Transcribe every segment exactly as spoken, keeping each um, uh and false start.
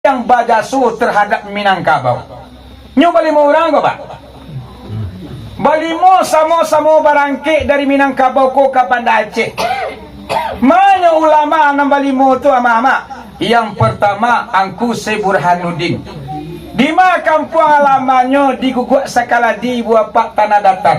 yang bajaso terhadap Minangkabau. Nyo balimo urang ko, Pak. Balimo samo-samo barangkek dari Minangkabau ko ka Banda Aceh. Manyo ulama nan balimo tu, amak-amak? Yang pertama, Angku Syekh Burhanuddin. Di ma kampuang alamannyo? Di Guguak Sakaladi, Buapak, Tanah Datar.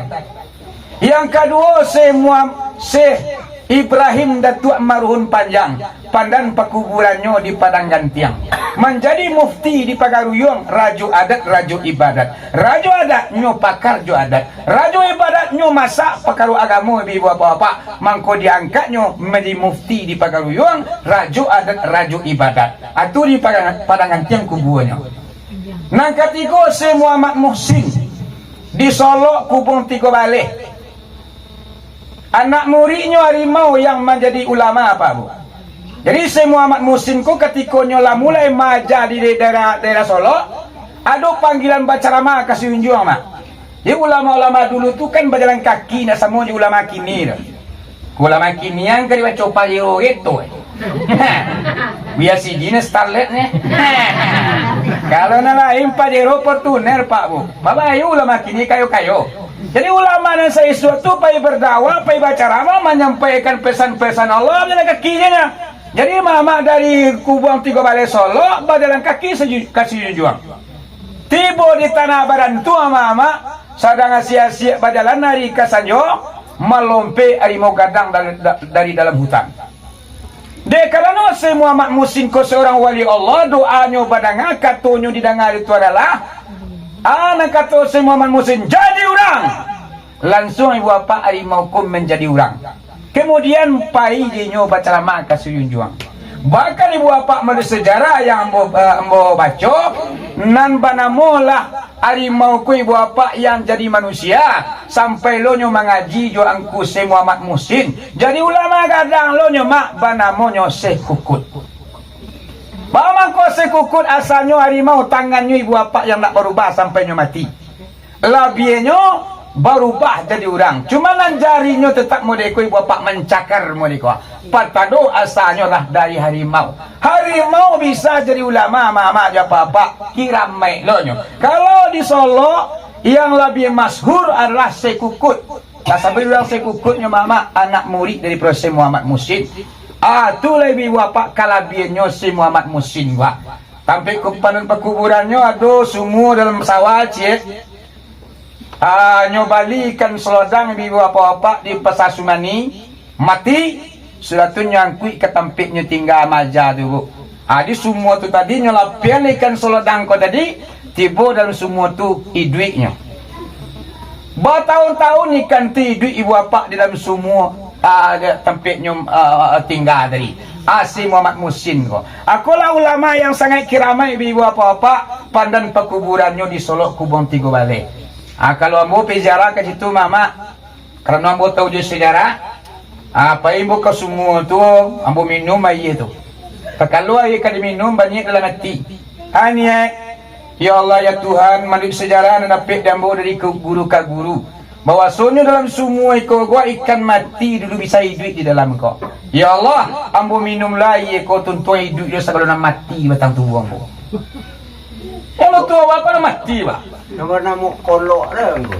Yang kaduo, Syekh Muham-, Syekh Ibrahim Datuak Maruhun Panjang, pandan pakuburannyo di Padang Gantiang. Manjadi mufti di Pagaruyuang, rajo adat, rajo ibadat. Rajo adatnyo pakar jo adat. Rajo ibadatnyo masak pakaro agamo, ibu bapak-bapak. Mangko diangkatnyo manjadi mufti di Pagaruyuang, rajo adat, rajo ibadat. Atu di Padang, Padang Gantiang kubuanyo. Nan katigo, Syekh Muhammad Muhsin di Solok Kubong Tigo Baleh. Anak muridnyo Harimau yang manjadi ulama, Pak Bu. Jadi, Syekh Muhammad Muhsin ko, katikonyo lah mulai maaja di daerah, daerah Solok, ado panggilan bacaramah ka Sijunjuang, Mak. Jadi, ulama-ulama dulu tu kan bajalan kaki, ndak samo jo ulama kini tu. Ulama kini yang ka dibaco Pajero gitu, eh. Bia sijin Starlet ni. Kalau nan lain Pajero Fortuner, Pak Bu. Babayo ulama kini kayo-kayo. Jadi, ulama nan saisuak tu pai berdakwah, pai bacaramah, manyampaikan pesan-pesan Allah, bajalan kaki je nyo. Jadi, mamak dari Kubong Tigo Baleh Solok, bajalan kaki saju-, ka Sijunjuang. Tibo di Tanah Barantu, mamak, sadang asiak-asiak bajalan ari ka sanjo, malompek harimau gadang dari, da-, dari dalam hutan. Dek karano Syekh Muhammad Muhsin ko seorang wali Allah, doanyo badanga, katonyo didanga dek Tuhan Allah. Ah, nan kato Syekh Muhammad Muhsin, "Jadi urang!" Lansuang ibu bapak harimau ko manjadi urang. Kemudian pai dinyo bacaramah ka Sijunjuang. Bahkan ibu bapak, menurut sejarah yang ambo, eh, ambo baco, nan banamo lah harimau ko ibu bapak yang jadi manusia, sampai lo nyo mangaji jo Angku Syekh Muhammad Muhsin. Jadi ulama gadang lo nyo, Mak, banamonyo Syekh Kukut. Baa mangko Syekh Kukut? Asalnyo harimau, tangannyo ibu bapak yang ndak barubah sampai nyo mati. Labiahnyo barubah jadi urang. Cuma nan jarinyo tetap model ko, ibu bapak, mancakar model ko. Patado asalnyo lah dari harimau. Harimau bisa jadi ulama, mamak jo bapak-bapak, kiramaik lo nyo. Kalau di Solok, yang labiah masyhur adalah Syekh Kukut. Nah, sampai urang Syekh Kukut nyo, mamak, anak murid dari Syekh Muhammad Muhsin. Ah, tu lah ibu bapak, kalabiahnyo Syekh Muhammad Muhsin, Pak. Tampek ku-, pandan pakuburannyo ado sumua dalam sawah ciek. Ah, nyo bali ikan selodang di bapak-bapak di Pasar Sumani, mati, sudah tu nyo angkuik ka tampek nyo tingga maaja tu, Bu. Ah, di sumua tu tadi nyo lapeh ikan selodang ko tadi, tibo dalam sumua tu iduiknyo. Batahun-tahun ikan tu iduik ibu bapak di dalam sumua, ah, tampek nyo, ah, tingga tadi. Ah, Syekh Muhammad Muhsin ko. Akolah ulama yang sangaik kiramaik ibu bapak-bapak, pandan pakuburannyo di Solok Kubong Tigo Baleh. Ah, kalau ambo pai ziarah ka situ, mamak, karano ambo tahu jo sejarah, ah, pai ambo ka sumua tu, ambo minum aia tu. Takalo aia ka diminum, baniaik dalam ati. Ah, niaik, "Ya Allah, ya Tuhan, manuruik sejarah nan dapek di ambo dari ka guru ka guru, bahwasonyo dalam sumua iko ko ikan mati dulu bisa iduik di dalam ko. Ya Allah, ambo minumlah aia ko, tuntuang iduik jo sagalo nan mati di batang tubuah ambo." Kalau tu awak ko nan mati, Pak. Namo-namo kolok dah, Angku.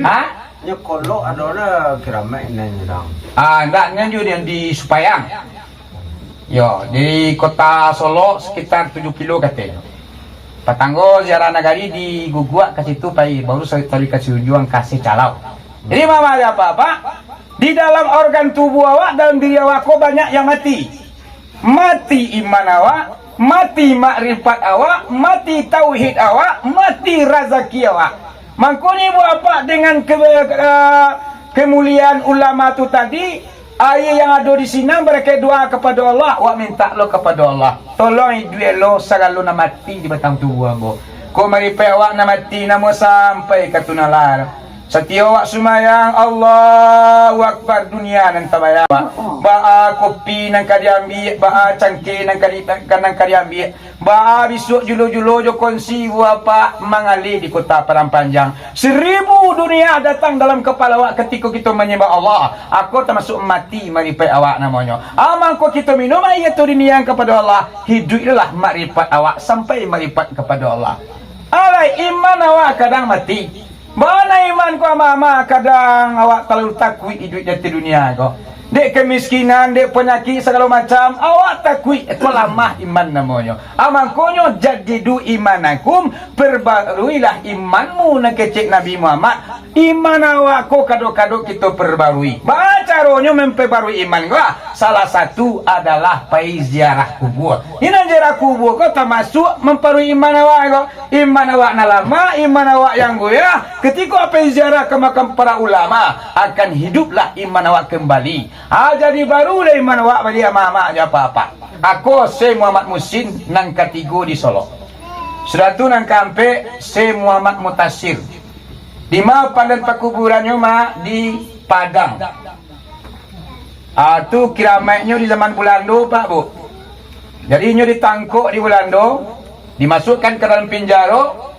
Ha? Nyo kolok ado lah kiramaik nan nyo dang. Ah, ndak, nyo di, di Supayang. Yo, di kota Solok sekitar tujuh kilo katonyo. Patanggo ziarah nagari di Guguak ka situ pai, baru sa-, taruih ka Sijunjuang ka Secalau. Jadi, mamak jo bapak-bapak, di dalam organ tubuah awak, dalam diri awak ko banyak yang mati. Mati iman awak, mati makrifat awak, mati tauhid awak, mati razaki awak. Mangkonyo ibu bapak dengan ke-, eh, kemuliaan ulama tu tadi, aia yang ado di sinan, barakaik doa kapado Allah, awak mintak lo kapado Allah, "Tolong iduik lo sagalo nan mati di batang tubuah ambo." Ko maripek awak nan mati namo sampai ka tunalar. Satio awak sumayang, Allahu Akbar, dunia nan tabayang. Baa kopi nan ka diambiak, baa cangkeh nan ka di, nan ka diambiak, baa bisuak julo-julo jo kongsi buah apak mangalih di kota Padang Panjang. Seribu dunia datang dalam kapalo awak katiko kito manyambah Allah. Ako tamasuak mati maripat awak namonyo. Amun ko kito minum aia tu diniang kapado Allah, hiduiklah maripat awak sampai maripat kapado Allah. Alai iman awak kadang mati. Bana iman ko ama-ama, kadang awak talalu takuik iduik di ateh dunia ko. Dek kamiskinan, dek panyakik sagalo macam, awak takuik, ko lamah iman namonyo. A mangkonyo, jadidu imanakum, perbaruilah imanmu, nan kecek Nabi Muhammad. Iman awak ko kado-kado kito perbarui. Baa caronyo mamperbarui iman ko? Salah satu adalah pai ziarah kubua. Inan ziarah kubua ko tamasuak mamparui iman awak ko. Iman awak nan lamah, iman awak yang goyah, katiko pai ziarah ka makam para ulama, akan hiduplah iman awak kambali. Ha, jadi barulah iman awak baliak ama-ama jo apak-apak. Ako Syekh Muhammad Musin nan katigo di Solok. Sudah tu nan kaampek Syekh Muhammad Mutasir. Di ma pandan pakuburannyo, Mak? Di Padang. Ah, tu kiramaiknyo di zaman Bulando, Pak, Bu. Jadi, inyo ditangkok di Bulando, dimasukkan ka dalam pinjaro.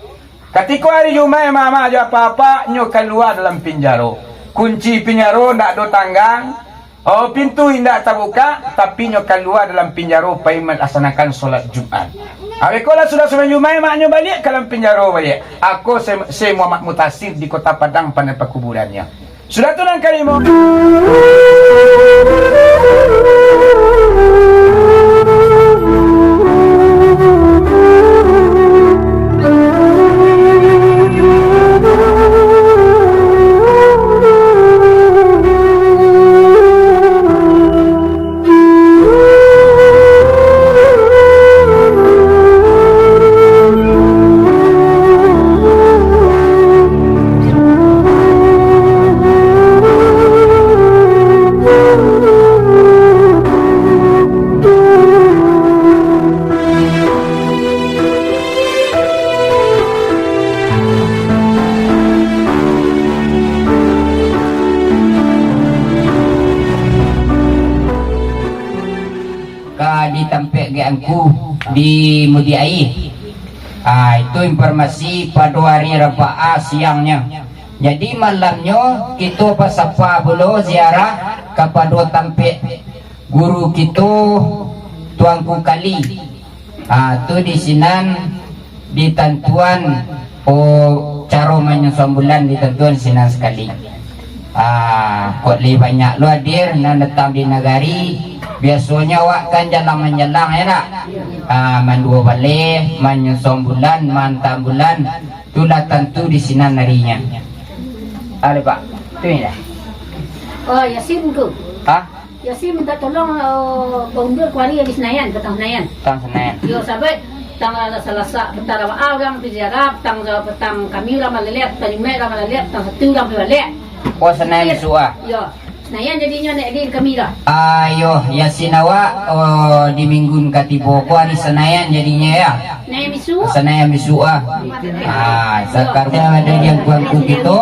Katiko ari Jumaik, ama-ama jo apak-apak, nyo kalua dalam pinjaro. Kunci pinjaro ndak ado tanggang, oh, pintu indak tabukak, tapi nyo kalua dalam pinjaro pai malaksanakan solat Jumaik. Aweko lah sudah sumbayang Jumaik, mak nyo baliak ka dalam pinjaro baliak. Ako Syekh, Syekh Muhammad Mutasir di Kota Padang, pandan pakuburannyo. Sudah tu nan kalimo. Ka di tampek gaek angku di Mudiak Aia. Ah, itu informasi pado hari Rabaah siangnyo. Jadi, malamnyo kito basapa pulo ziarah kapado tampek guru kito, Tuanku Kali. Ah, tu di sinan ditantuan, oh, caro manyusuan bulan ditantuan sinan sakali. Ah, kok lai banyak lo hadir nan datang di nagari. Biasonyo awak kan jalang manjalang, ya ndak? Ah, manduo baleh, manyusuan bulan, maantam bulan, tu lah tantu di sinan arinyo. Aleh, Pak. Tu ya. Oh, Yasin tu. Hah? Yasin minta tolong, eh, baundur kuari di Senayan, patang Senayan. Patang Senayan. Yo, sabab tanggal Salasa, patang Rabaah urang pai ziarah, patang, patang Kami urang balalek, patang Jumaik urang balalek, patang Sabtu urang pai balek. Oh, Senayan bisuak ah? Yo, Senayan jadinyo, nak di Kami lah. Ah, yo, Yasin awak, oh, di minggu nan ka tibo ko ari Senayan jadinyo, ya? Senayan bisuak. Senayan bisuak ah. Ah, sakali ado di angku-angku kito.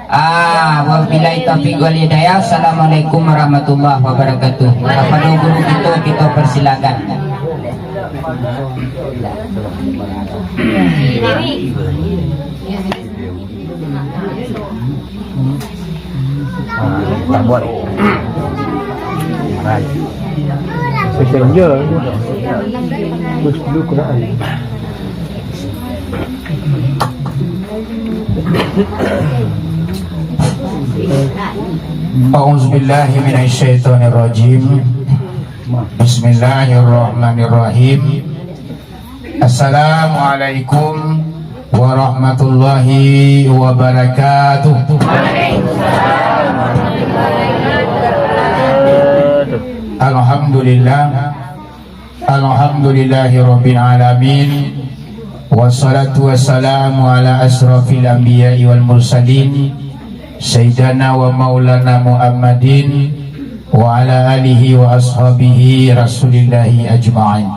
Ah, wabillahi taufik wal hidayah. Assalamualaikum warahmatullahi wabarakatuh. Kapado guru kito, kito persilakan. Ah, tak buat. Right. Messenger tu. Terus dulu Quran. أعوذ بالله من الشيطان الرجيم. بسم الله الرحمن الرحيم. Assalamualaikum warahmatullahi wabarakatuh. Alhamdulillah. Alhamdulillahirabbil alamin. Wassalatu wassalamu ala asyrafil anbiya'i wal mursalin, Sayyidina wa Maulana Muhammadin, wa ala alihi wa ashabihi Rasulillahi ajma'in.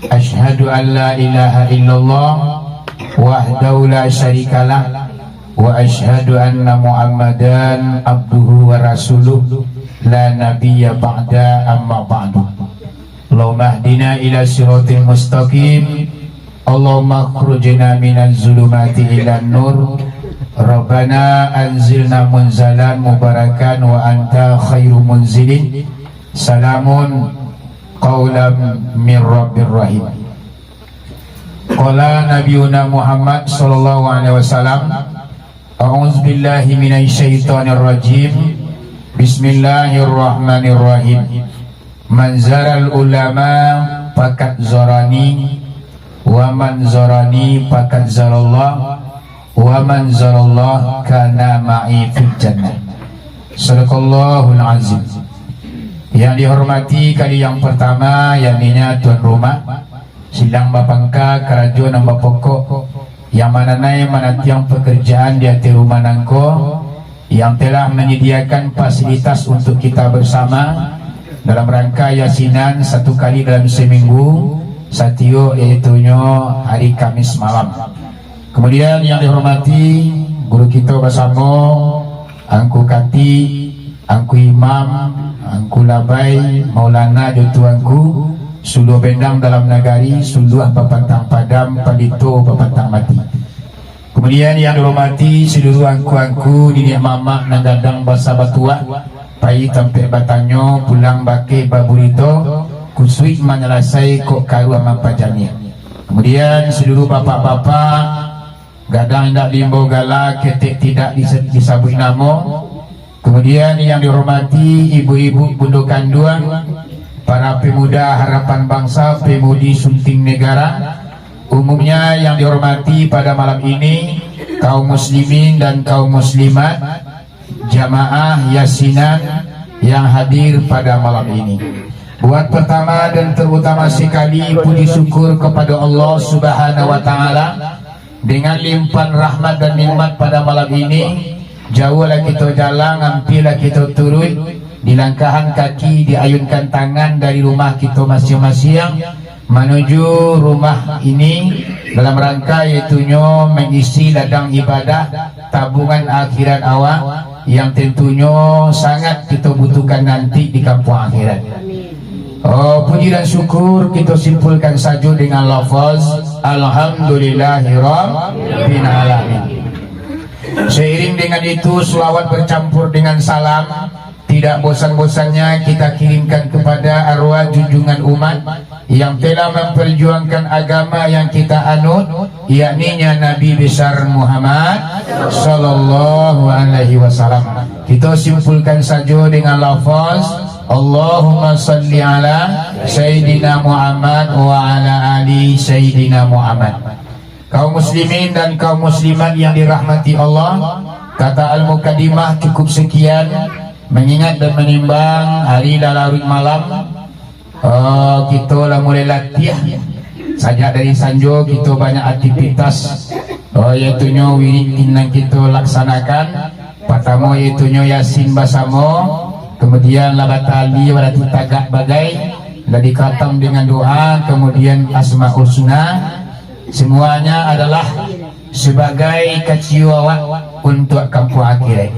Asyhadu an la ilaha illallah wahdahu la syarikalah, Wa asyhadu anna Muhammadan abduhu wa rasuluh, la nabiyya ba'da, amma ba'du. Allahumma hdina ila siratil mustaqim. Allahumma akhrijna minaz zulumati ilan nur. Rabbana anzilna munzalan mubarakan wa anta khairu munzilin. Salamun qaulam mir rabbir rahim. Qala Nabiyuna Muhammad sallallahu alaihi wasallam, a'udzubillahi minasyaitonirrajim. Bismillahirrahmanirrahim. Man zaral ulama faqad zarani, wa man zarani faqad zarallah, wa man zarallah kana ma'i fil jannah. Sadaqallahul azim. Yang dihormati kali yang pertama, yakninya tuan rumah, silang bapangka, karajo nan bapokok, yang mananai manatiang pekerjaan di ateh rumah nangko, yang telah menyediakan fasilitas untuk kita bersama dalam rangka yasinan satu kali dalam seminggu, satiok yaitunyo hari Kamis malam. Kemudian yang dihormati guru kito basamo, Angku Katik, Angku Imam, Angku Labai, Maulana jo Tuanku, suluah bendang dalam nagari, suluah bapantang padam, palito bapantang mati. Kemudian yang dihormati seluruh angku-angku, niniak mamak nan gadang basa batuah, pai tampek batanyo, pulang bakeh baburito, kusuik manyalasai kok karuah mampajaniah. Kemudian seluruh bapak-bapak, gadang indak diimbau gala, ketek tidak dise-, disabuik namo. Kemudian yang dihormati ibu-ibu bundo kanduang, para pemuda harapan bangsa, pemudi sunting negara, umumnya yang dihormati pada malam ini, kaum muslimin dan kaum muslimat, jamaah yasinan yang hadir pada malam ini. Buat pertama dan terutama sekali, puji syukur kepada Allah Subhanahu wa Ta'ala, dengan limpahan rahmat dan nikmat pada malam ini, jauhlah kito jalang, ampiahlah kito turuik, dilangkahan kaki, diayunkan tangan dari rumah kito masing-masing manuju rumah ini, dalam rangka yaitunyo mangisi ladang ibadah, tabungan akhirat awak, yang tentunyo sangat kito butuhkan nanti di kampuang akhirat. Oh, puji dan syukur kito simpulkan sajo dengan lafaz, "Alhamdulillahirabbil alamin." Seiring dengan itu, selawat bercampur dengan salam tidak bosan-bosannya kita kirimkan kepada arwah junjungan umat yang telah memperjuangkan agama yang kita anut, yakninya Nabi Besar Muhammad sallallahu alaihi wasallam. Kito simpulkan sajo dengan lafaz, "Allahumma salli ala Sayyidina Muhammad wa ala ali Sayyidina Muhammad." Kaum muslimin dan kaum muslimat yang dirahmati Allah, kata al-mukadimah cukup sekian, mengingat dan menimbang hari lah laruik malam, Oh, kito lah mulai latiah. Sajak dari sanjo kito banyak aktivitas. Oh, yaitunyo wirid nan kito laksanakan. Partamo yaitunyo Yasin basamo, kemudian lah batali, barati tagak bagai, lah dikatam dengan doa, kemudian Asmaul Husna. Semuanya adalah sebagai kaciyo awak untuak kampuang akhirat.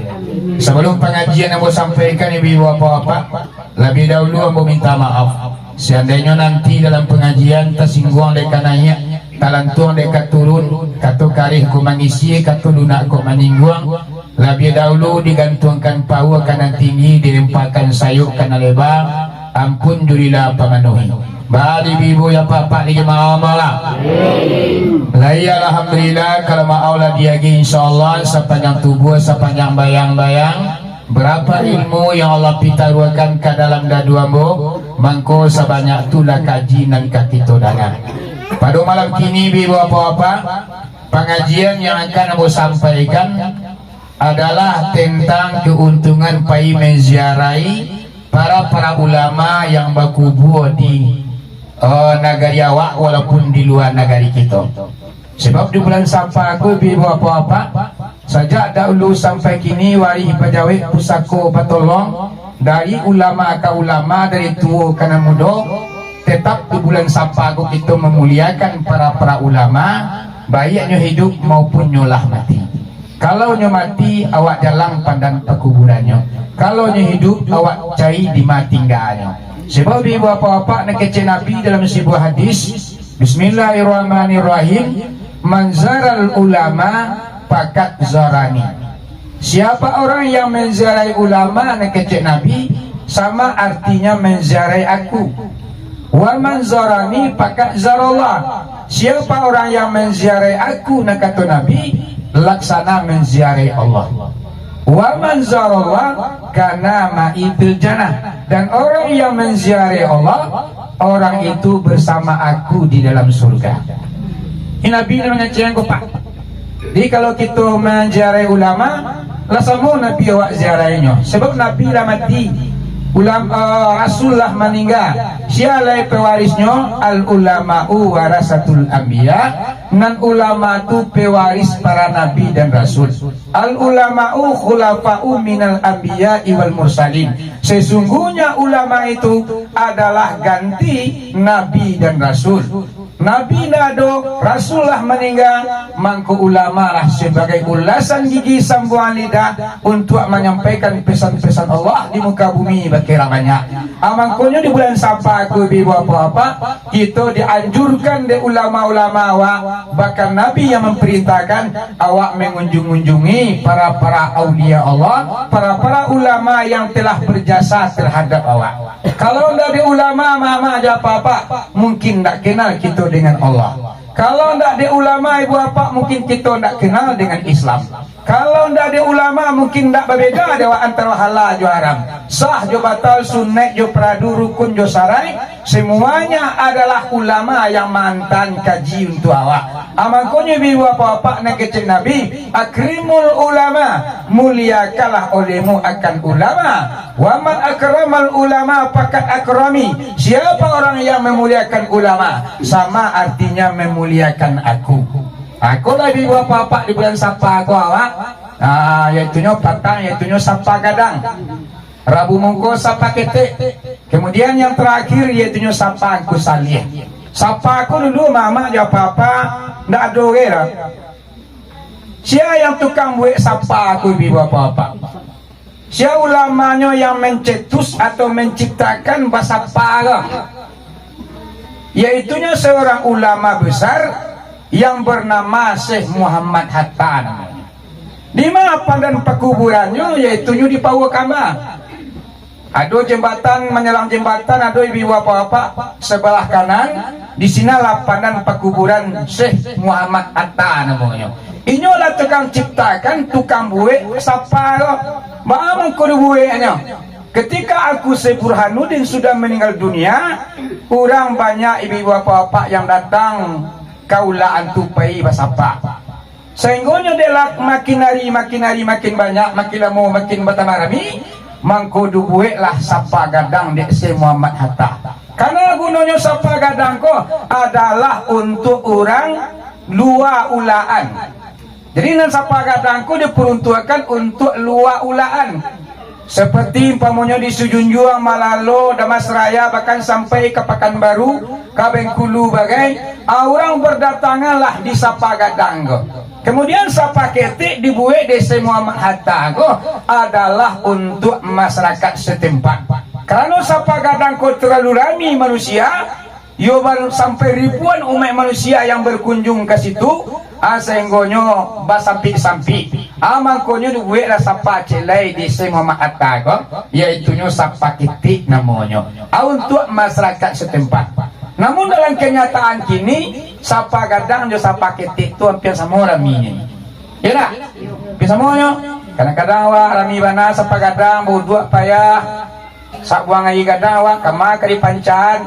Sabalum pangajian ambo sampaikan, ibu-ibu, bapak-bapak, labiah dahulu ambo minta maaf. Seandainyo nanti dalam pangajian tasingguang dek ka naiak, talantuang dek ka turun, kato kareh ko mangisi, kato lunak ko maningguang, labiah dahulu digantuangkan paua ka nan tinggi, dilempakan sayok ka nan leba, ampun jurilah pamanuhi. Bari ibu-ibu, bapak-bapak, di jamaah malam. Lai, alhamdulillah, kalau maaf lah diagiah, insyaallah, sapanjang tubuah, sapanjang bayang-bayang, berapa ilmu yang Allah pitaruahkan ka dalam dadu ambo, mangko sabanyak tu lah kaji nan ka kito danga. Pado malam kini, ibu-ibu, bapak-bapak, pangajian yang akan ambo sampaikan adalah tentang keuntungan pai manziarahi para-para ulama yang bakubua di, eh, nagari awak, walaupun di lua nagari kito. Sabab di bulan Safar ko, ibu-ibu, bapak-bapak, sajak dahulu sampai kini, warih pajawek pusako patolong dari ulama ka ulama, dari tuo ka nan mudo, tetap di bulan Safar ko kito mamuliakan para-para ulama, baik nyo hidup maupun nyo lah mati. Kalau nyo mati, awak jalang pandan pakuburannyo. Kalau nyo hiduik, awak cari dima tingganyo. Sabab ibu bapak-bapak nan kecek Nabi dalam sabuah hadis, Bismillahirrahmanirrahim, "Man zaral ulama fakat zarani." Siapa orang yang menziarahi ulama, nan kecek Nabi, sama artinya menziarahi aku. "Wa man zarani fakat zarallah." Siapa orang yang menziarahi aku, nan kato Nabi, laksana menziarahi Allah. "Wa man zarallah kana ma'i fil jannah." Dan orang yang menziarahi Allah, orang itu bersama aku di dalam surga. Ini Nabi nan mangecek ko, Pak. Jadi, kalau kito manziarahi ulama, lah samo Nabi awak ziarahinyo. Sabab Nabi lah mati. Ulam-, eh, Rasul lah maningga. Sia lai pewarisnyo? "Al ulama'u warasatul anbiya." Nan ulama tu pewaris para nabi dan rasul. "Al ulama'u khulafa'u minal anbiya wal mursalin." Sesungguhnya ulama itu adalah ganti nabi dan rasul. Nabi ndak ado, rasul lah maningga, mangko ulama lah sabagai ulasan gigi sambuangan lidah untuak manyampaikan pesan-pesan Allah di muka bumi bakeh banyak. Ah, mangkonyo di bulan Sapa ko, ibu bapak-bapak, kito dianjurkan dek ulama-ulama awak, bahkan Nabi yang memperintahkan awak mengunjung-unjungi para-para aulia Allah, para-para ulama yang telah berjasa terhadap awak. Kalau ndak ado ulama, mamak jo apak-apak, mungkin ndak kenal kito dengan Allah. Kalau ndak ado ulama, ibu apak, mungkin kito ndak kenal dengan Islam. Kalau ndak ado ulama, mungkin ndak babeda dek awak antaro halal jo haram, sah jo batal, sunaik jo paradu, rukun jo sarai, semuanya adalah ulama yang maantaan kaji untuak awak. Ah, mangkonyo, ibu apak-apak nan kecek Nabi, "Akrimul ulama," muliakanlah olehmu akan ulama. "Wa man akramal ulama fakat akrami." Siapa orang yang memuliakan ulama, sama artinya memuliakan aku. Aku lah di bapak-bapak di bulan Sapa ko awak. Ah, yaitunyo patang, yaitunyo Sapa Gadang. Rabu Mungko Sapa Ketek. Kemudian yang terakhir yaitunyo Sapa Angku Saliah. Sapa ko dulu mamak jo apak-apak ndak ado gai lah. Sia yang tukang buek Sapa ko, ibu bapak-bapak? Sia ulamanyo yang mencetus atau menciptakan basapa ko? Yaitunyo seorang ulama besar yang bernama Syekh Muhammad Hatta namonyo. Di ma pandan pakuburannyo? Yaitunyo di Pauah Kamba. Ado jambatan, manyalang jambatan, ado ibu bapak-bapak, sabalah kanan, di sinalah pandan pakuburan Syekh Muhammad Hatta namonyo. Inyo lah tukang ciptakan, tukang buek Sapa ko. Baa mangko dibueknyo? Ketika Angku Syekh Burhanuddin sudah meninggal dunia, urang banyak ibu bapak-bapak yang datang ka ulakan tu pai basapa. Sainggonyo dek lah makin ari, makin ari, makin banyak, makin lamo, makin batambah rami, mangko dibueklah Sapa Gadang dek Syekh Muhammad Hatta. Karano gunonyo Sapa Gadang ko adalah untuak urang lua ulakan. Jadi, nan Sapa Gadang ko diperuntukkan untuak lua ulakan. Seperti umpamonyo di Sijunjuang, Malalo, Dharmasraya, bahkan sampai ka Pakanbaru, ka Bengkulu bagai, ah, urang berdatanganlah di Sapa Gadang ko. Kemudian Sapa Ketek dibuek dek Syekh Muhammad Hatta ko adalah untuak masyarakat setempat. Karano Sapa Gadang ko terlalu rami manusia, yo, baru sampai ribuan umaik manusia yang berkunjung ka situ, ah, sainggonyo basampik-sampik. Ah, mangkonyo dibueklah sapa ciek lai di Syekh Muhammad Hatta ko, yaitunyo Sapa Ketek namonyo. Ah, untuak masyarakat setempat. Namun dalam kenyataan kini, Sapa Gadang jo Sapa Ketek tu hampir samo raminyo. Yo ndak? Hampir samonyo. Kadang-kadang awak rami bana Sapa Gadang, bauduak payah, Sabuang aia gadang awak kama ka dipancaan.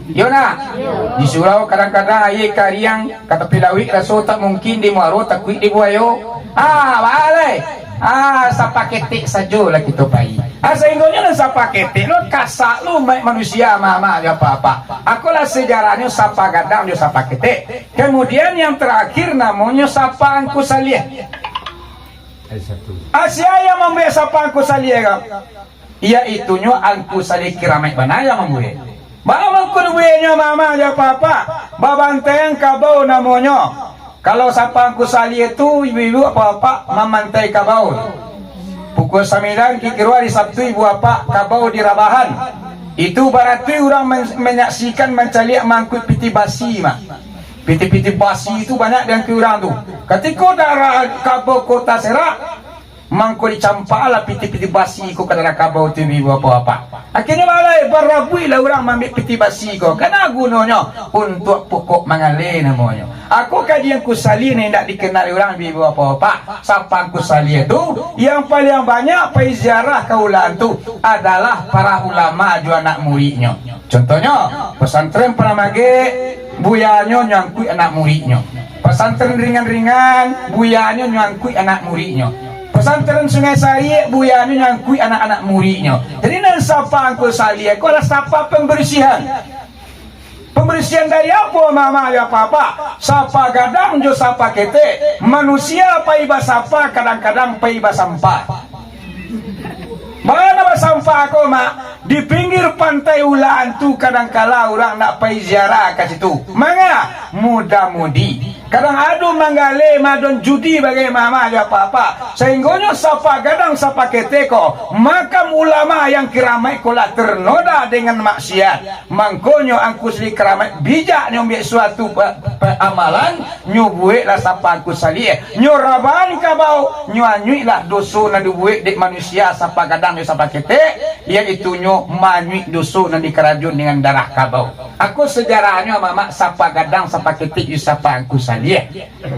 Iyo nak? Di surau kadang-kadang aia kariang, ka tapi lauik raso tak mungkin, di muaro takuik di buayo. Ah, balai. Ah, sapaketek sajo lah kito pai. Ah, sainggonyo lah sapaketek lo, kasak lo umaik manusia, mama jo apa-apa. Akolah sejarahnyo sapa gadang jo sapaketek. Kemudian yang terakhir namonyo sapa angku saliah. Ada satu. Ah, sia yang mambuek sapa angku saliah ko? Yaitunyo angku saliah kiramaik bana yang mambuek. Baa mangko dibueknyo mama jo papa? Babanteng kabau namonyo. Kalau Sapa Angku Saliah tu, ibu-ibu, bapak-bapak, mamantai kabau. Pukul sambilan kikiro hari Sabtu, ibu bapak, kabau di Rabahan. Itu barati urang men-, manyaksikan, mancaliak, maangkuik pitih basi, mak. Pitih-pitih basi tu banyak diangkuik urang tu. Katiko daerah kabau Kota Serak, mangko dicampaklah pitih-pitih basi ko ka dalam kabau tu, ibu bapak-bapak. Akhirnyo balai barabuiklah urang maambiak pitih basi ko. Kana gunonyo? Untuak pokok mangaleh namonyo. Ako kaji Angku Saliah nan indak dikenal urang, ibu bapak-bapak. Sapa Angku Saliah tu, yang paliang banyak pai ziarah ka ulakan tu adalah para ulama jo anak muridnyo. Contohnyo, pesantren Padang Magek, buyanyo nyo angkuik anak muridnyo. Pesantren Ringan-Ringan, buyanyo nyo angkuik anak muridnyo. Pesantren Sungai Sariak, buyanyo nyo angkuik anak-anak muridnyo. Jadi, nan Sapa Angku Saliah ko adalah sapa pembersihan. Pembersihan dari apo, mama jo papa? Sapa gadang jo sapa ketek. Manusia pai basapa, kadang-kadang pai basampah. Bana basampah ko, mak? Di pinggir pantai Ulaan tu kadang kala urang nak pai ziarah ka situ. Manga? Muda-mudi. Kadang ado manggaleh, madon judi bagai mama jo papa. Sainggonyo sapa gadang sapa ketek ko, makam ulama yang kiramaik ko lah ternoda dengan maksiat. Mangkonyo Angku Saliah Karamat bijaknyo ambiak suatu pa-, pa-, amalan, nyo buweklah Sapa Angku Saliah. Nyo rabahan kabau, nyo anyuiklah doso nan dibuwek dek manusia sapa gadang jo sapa ketek, yaitunyo maanyuik doso nan dikarajoan dengan darah kabau. Ako sejarahnyo, mamak, sapa gadang, sapa ketek jo Sapa Angku Saliah.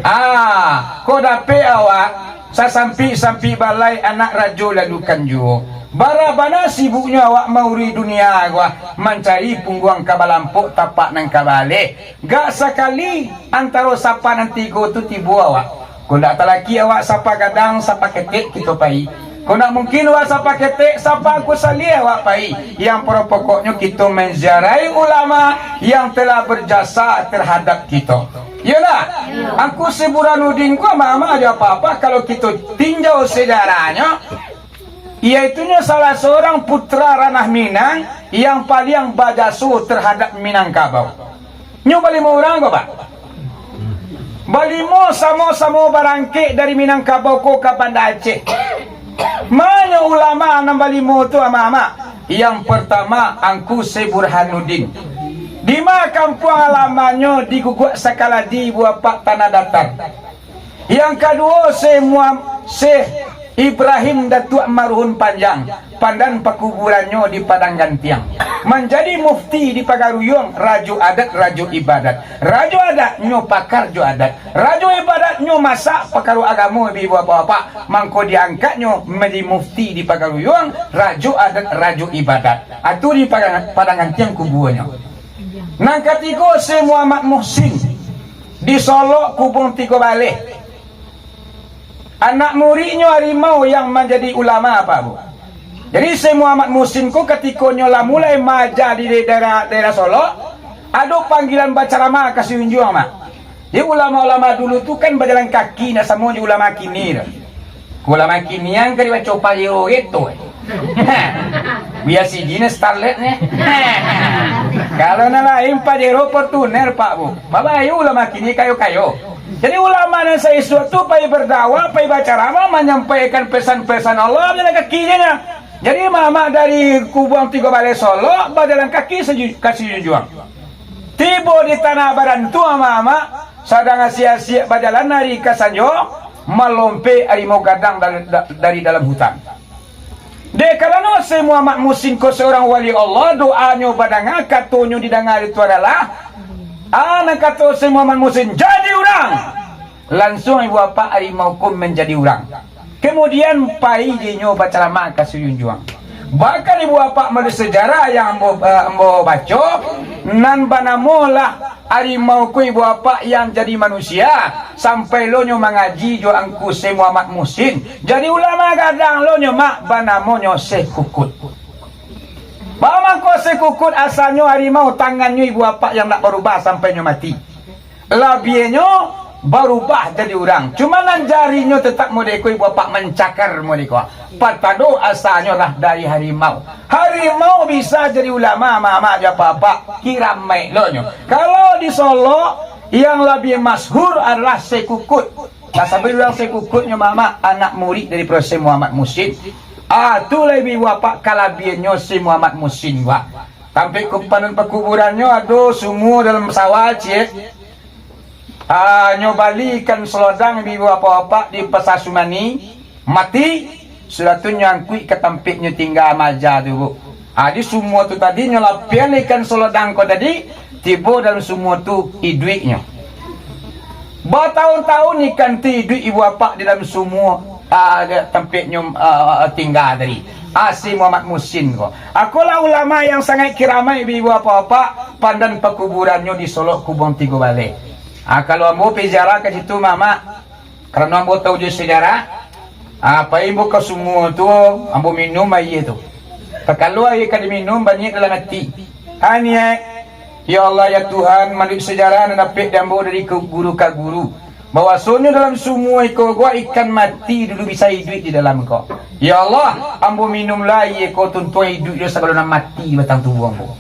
Ah, ko dapek awak, sasampik-sampik balai anak rajo lalukan juo. Bara bana sibuknyo awak maurui dunia ko, mancari pungguang ka balampok, tapak nan ka baaleh. Gak sakali antaro sapa nan tigo tu tibo awak. Ko ndak talaki awak sapa gadang, sapa ketek kito pai. Ko ndak mungkin awak sapa ketek, Sapa Angku Saliah awak pai. Yang pokok-pokoknyo kito manziarahi ulama yang telah berjasa terhadap kito. Iyolah, Angku Syekh Burhanuddin ko, mama jo papa, kalau kito tinjau sejarahnyo, yaitunyo salah seorang putra ranah Minang yang paliang bajaso terhadap Minangkabau. Nyo balimo urang ko, Pak. Balimo samo-samo barangkek dari Minangkabau ko ka Banda Aceh. Manyo ulama nan balimo tu, amak-amak? Yang pertama, Angku Syekh Burhanuddin. Di ma kampuang alamannyo? Di Guguak Sakaladi, Buapak, Tanah Datar. Yang kaduo, Syekh Muham-, Syekh Ibrahim Datuak Maruhun Panjang, pandan pakuburannyo di Padang Gantiang. Manjadi mufti di Pagaruyuang, rajo adat, rajo ibadat. Rajo adat nyo pakar jo adat. Rajo ibadat nyo masak pakaro agamo, ibu bapak-bapak. Mangko diangkatnyo manjadi mufti di Pagaruyuang, rajo adat, rajo ibadat. Atu di Padang, Padang Gantiang kubuanyo. Nan katigo, Syekh Muhammad Muhsin di Solok, Kubuang Tigo Baleh. Anak muridnyo Harimau yang manjadi ulama, Pak Bu. Jadi, Syekh Muhammad Muhsin ko, katiko nyo lah mulai maaja di daerah, daerah Solok, ado panggilan bacaramah ka Sijunjuang, Mak. Jadi, ulama-ulama dulu tu kan bajalan kaki, ndak samo jo ulama kini tu. Ulama kini yang ka dibaco paliau gitu. Biasa jin starlet ni. Kalau nan lain Pajero, Fortuner, Pak Bu. Babayu ulama kini kayo-kayo. Jadi, ulama nan saisuak tu pai berdakwah, pai bacaramah, manyampaikan pesan-pesan Allah, bajalan kaki je nyo. Jadi, mamak dari Kubuang Tigo Baleh Solok, bajalan kaki seju-, ka Sijunjuang. Tibo di Tanah Barantu, mamak, sadang asiak-asiak bajalan ari ka sanjo, malompek harimau gadang dari, da-, dari dalam hutan. Dek karano Syekh Muhammad Muhsin ko seorang wali Allah, doanyo badanga, katonyo didanga di Tuhan Allah. Ah, nan kato Syekh Muhammad Muhsin, "Jadi urang!" Lansuang ibu bapak harimau ko manjadi urang. Kemudian pai dinyo bacaramah ka Sijunjuang. Bahkan ibu bapak, melalui sejarah yang ambo, eh, ambo baco, nan banamo lah harimau ko ibu bapak yang jadi manusia, sampai lo nyo mangaji jo Angku Syekh Muhammad Muhsin. Jadi ulama gadang lo nyo, Mak, banamonyo Syekh Kukut. Baa mangko Syekh Kukut? Asanyo harimau, tangannyo ibu bapak yang ndak barubah sampai nyo mati. Labiahnyo barubah jadi urang. Cuma nan jarinyo tetap model ko, ibu bapak, mancakar model ko. Patado asanyo lah dari harimau. Harimau bisa jadi ulama, mamak jo bapak, kiramaik lo nyo. Kalau di Solok, Yang labiah masyhur adalah Syekh Kukut. Nah, sabab urang Syekh Kukut nyo, Mamak, anak murid dari Syekh Muhammad Muhsin. Ah, tu lah ibu bapak kalabiahannyo Syekh Muhammad Muhsin, Pak. Tampek ku-, panan pakuburannyo ado sumua dalam sawah, ciek. Ah, nyo balikan salodang ibu bapak-bapak di Pasar Sumani, mati, sudah tu nyo angkuik ka tampek nyo tingga maja tu, Bu. Ah, di sumua tu tadi nyo lapian ikan salodang ko tadi, tibo dalam sumua tu iduiknyo. Batahun-tahun ikan tu iduik ibu bapak di dalam sumua, ah, di tampek nyo, ah, tingga tadi. Ah, Syekh Muhammad Muhsin ko. Akolah ulama yang sangaik kiramaik ibu bapak-bapak, pandan pakuburannyo di Solok Kubang Tigo Baleh. Ah, kalau ambo pai ziarah ka situ, Mamak, karano ambo tahu jo sejarah, ah, pai ambo ka sumua tu, ambo minum aia tu. Takalo aia ka diminum, baniaik dalam ati. Ah, niaik, "Ya Allah, ya Tuhan, manuruik sejarah nan dapek di ambo dari ke-, guru ka guru, bahwasonyo dalam sumua iko ko ikan mati dulu bisa iduik di dalam ko. Ya Allah, ambo minumlah aia ko, tuntuang iduik jo sagalo nan mati batang tubuah ambo."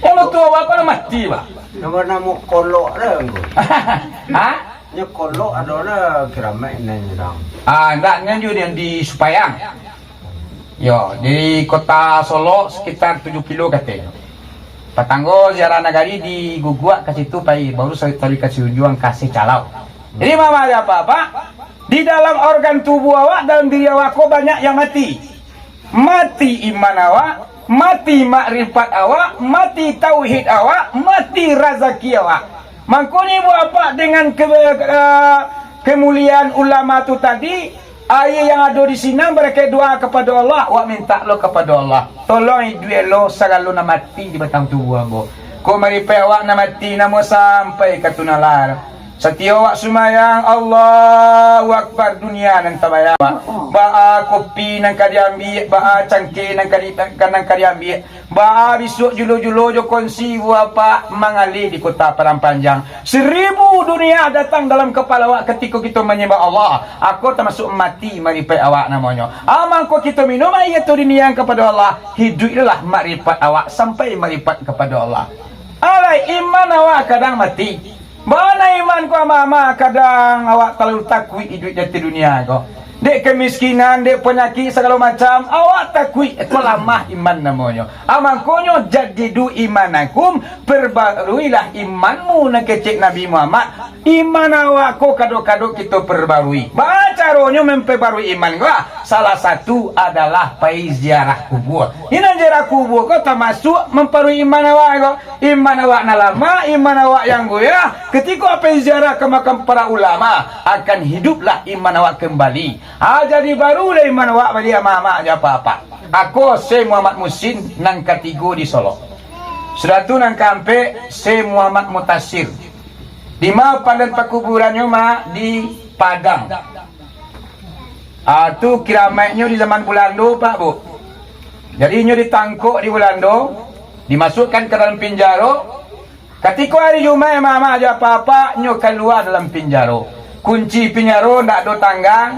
Kalau tu awak ko nan mati, Pak. Namo-namo kolok dah, Angku. Ha? Nyo kolok ado lah kiramaik nan nyelang. Ah, ndak, nyo di, di Supayang. Yo, dari kota Solok sekitar tujuh kilo katonyo. Patanggo ziarah nagari di Guguak ka situ pai, baru sa-, tadi ka Siunjuang ka Secalau. Jadi, Mamak jo Apak-apak, di dalam organ tubuah awak, dalam diri awak ko banyak yang mati. Mati iman awak, mati makrifat awak, mati tauhid awak, mati razaki awak. Mangkonyo ibu bapak dengan ke-, eh, kemuliaan ulama tu tadi, aia yang ado di sinan barakaik doa kapado Allah, awak mintak lo kapado Allah, "Tolong iduik lo sagalo nan mati di batang tubuah ambo." Ko makrifat awak nan mati, namo sampai ka tu nalar. Satio awak sumbayang, Allahu Akbar, dunia nan tabayang. Baa kopi nan ka diambiak, baa cangkeh nan ka di-, nan ka diambiak, baa bisuak julo-julo jo kongsi ibu bapak mangalih di kota Padang Panjang. Seribu dunia datang dalam kapalo awak katiko kito manyambah Allah. Ako tamasuak mati makrifat awak namonyo. Amangko kito minum aia tu diniang kapado Allah, hiduiklah makrifat awak sampai makrifat kapado Allah. Alai iman awak kadang mati. Bana iman ko ama-ama, kadang awak talalu takuik iduik di ateh dunia ko. Dek kamiskinan, dek panyakik sagalo macam, awak takuik, ko lamah iman namonyo. Amangkonyo, "Jaddidu imanakum," perbaruilah imanmu, nan kecek Nabi Muhammad. Iman awak ko kado-kado kito perbarui. Baa caronyo memperbarui iman ko? Salah satu adalah pai ziarah kubua. Inan ziarah kubua ko tamasuak memperbarui iman awak ko. Iman awak nan lamah, iman awak yang goyah, katiko pai ziarah ka makam para ulama, akan hiduplah iman awak kembali. Ha, jadi barulah iman awak baliak, ama-ama jo apak-apak. Ako Syekh Muhammad Muhsin nan katigo di Solok. Sudah tu nan kaampek, Syekh Muhammad Mutasir. Di ma pandan pakuburannyo, Mak? Di Padang. Ah, tu kiramaiknyo di zaman Bulando, Pak, Bu. Jadi, inyo ditangkok di Bulando, dimasukkan ka dalam pinjaro. Katiko ari Jumaik, ama-ama jo apak-apak, nyo kalua dalam pinjaro. Kunci pinjaro ndak ado tanggang,